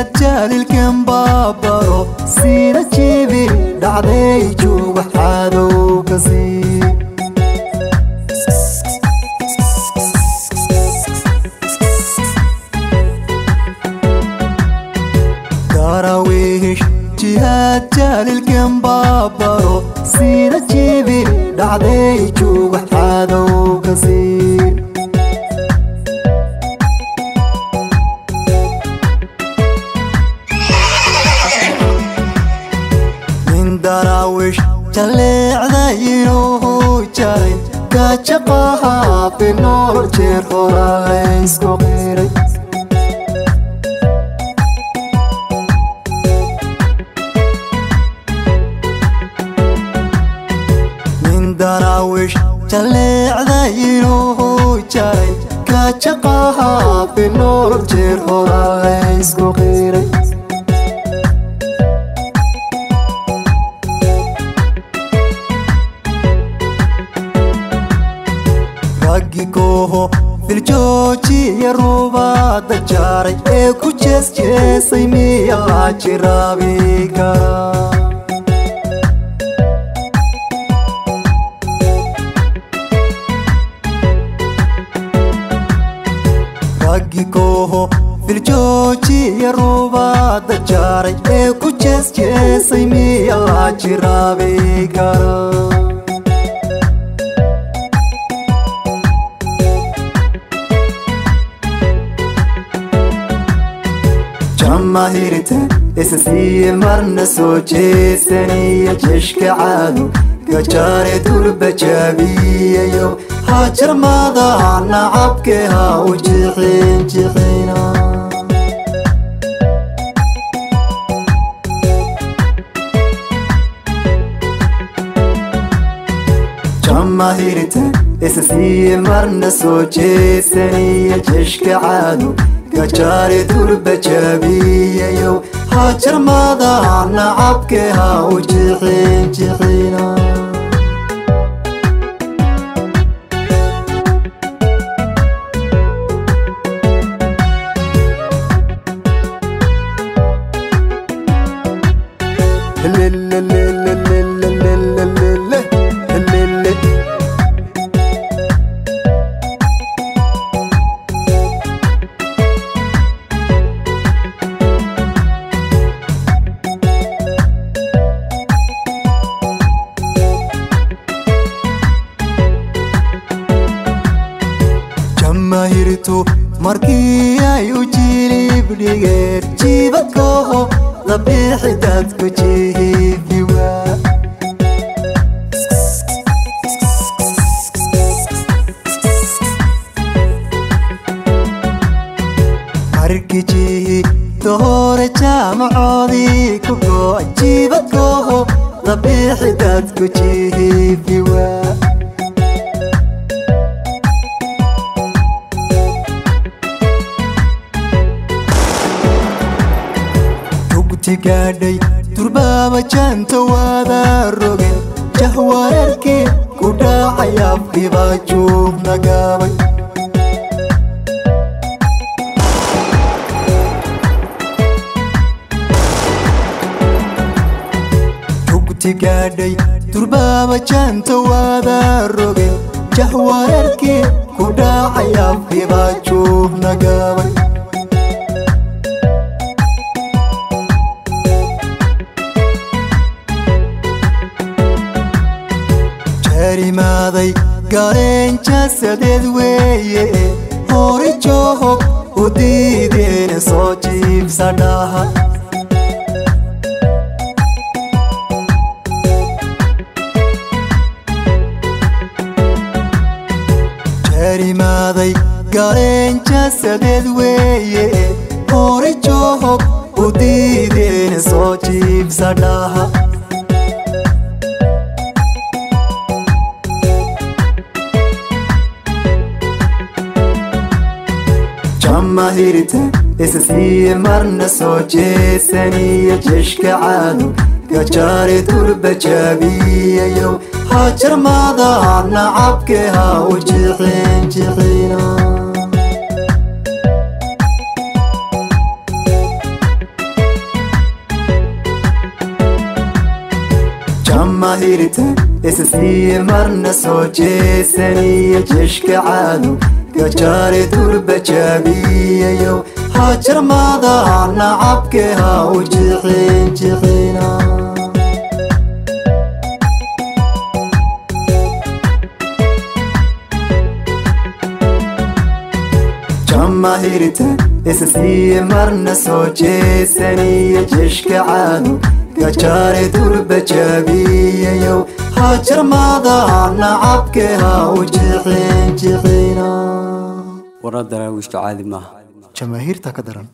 Jihaad jaalilkan baabaro sida jibi dhacday joog waxaadow ka sii. Daraawiish jihaad jaalilkan baabaro sida jibi dhacday joog waxaadow ka sii. Daraawish jaleecda inuu jaray gajaqaha binool jeer horaa laysku qiray. Nin daraawish jaleecda inuu jaray gajaqaha binool jeer horaa laysku qiray. Raggi kooho filjoojiya rubaada jaaray ee ku jeesjeesay miyaa jiraabi karaa? Raggi kooho filjoojiya rubaada jaaray ee ku jeesjeesay miyaa jiraabi karaa? Jamaahiirta isasiiye marna soo jeesaniya jeshka caado gajaare durba jaabiyayo hajarmada nacabke ha u jixin jixina. Jamaahiirta isasiiye marna soo jeesaniya jeshka caado gajaare durba jaabiyayo hajarmada nacabke ha u jixin jixina. Jamaahiirtu markii ay u jilib dhigeen jiibadkooho dabiixi dadku jiifiwa. Markii jihi tohore jaamacoodii ku go'a jiibadkooho dabiixi dadku jiifiwa. Tugti gaadhay durbaaba jaanta waada rogen jahwareerkii ku dhacay afkibaa juugna gaabay. Tugti gaadhay durbaaba jaanta waada rogen jahwareerkii ku dhacay afkibaa juugna gaabay. Jarimaaday galeen jasadeed weeye hore joog u diideen soo jiibsadhaha. Jarimaaday galeen jasadeed weeye hore joog u diideen soo jiibsadhaha. Jamaahiirta isasiiye marna soo jeesaniya jeshka caado gajaare durba jaabiyayo hajarmada nacabke ha u jixin jixina. Jamaahiirta isasiiye marna soo jeesaniyo jeshka caado gajaare durba jaabiyayow hajarmada nacabke ha u jixin jixina. Jamaahiirta isasiiye marna soo jeesaniyo jeshka caado gajaare durba jaabiyayow hajarmada nacabke ha u jixin jixina. Waraa daraawiishtu caadi maaha. Jamaahiirta ka daran.